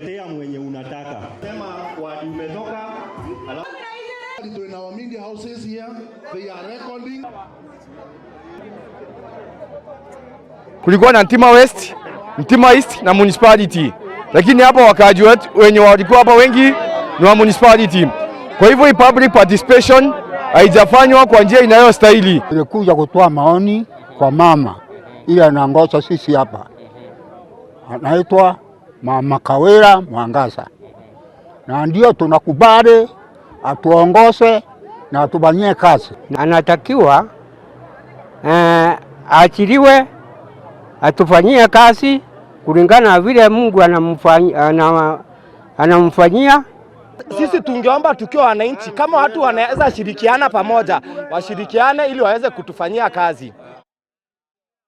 Tetea mwenye unataka. Sema wadi umetoka. Alafu In our media houses here, they are recording. Kulikuwa na Ntima West, Ntima East na municipality, lakini hapa wakaaji wetu wenye walikuwa hapa wengi ni wa municipality. Kwa hivyo hii public participation haijafanywa kwa njia inayostahili. Tulikuja kutoa maoni kwa mama ili anaongoza sisi hapa, anaitwa Mama Kawira Mwangaza, na ndio tunakubali atuongoze na atufanyie kazi. Anatakiwa aachiliwe atufanyie kazi kulingana na vile Mungu anamfanyia. Sisi tungeomba tukiwa wananchi, kama watu wanaweza shirikiana pamoja, washirikiane ili waweze kutufanyia kazi.